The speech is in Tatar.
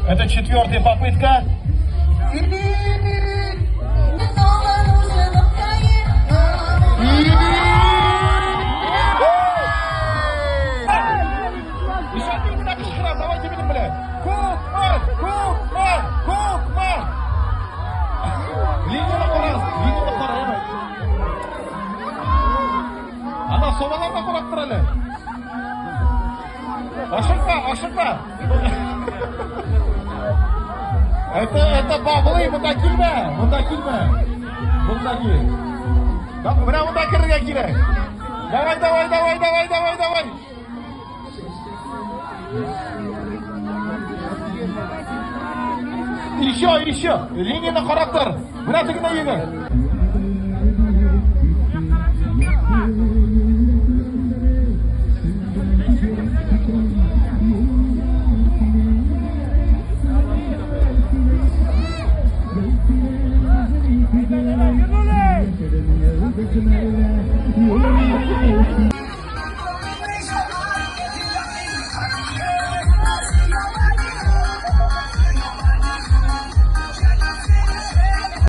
Это четвертая попытка. Давайте, блядь. Кукмар, Кукмар, Кукмар. Линияны карагыз, линияны карагыз. Ана собалар да карап тор әле. Ашыкма, ашыкма. Это баблы, монда килмә, монда килмә. Монда кил. Менә монда керергә кирәк. Давай, давай, давай, давай, давай, давай. Еще, еще. Линияны карап тор. Менә тегендә егет.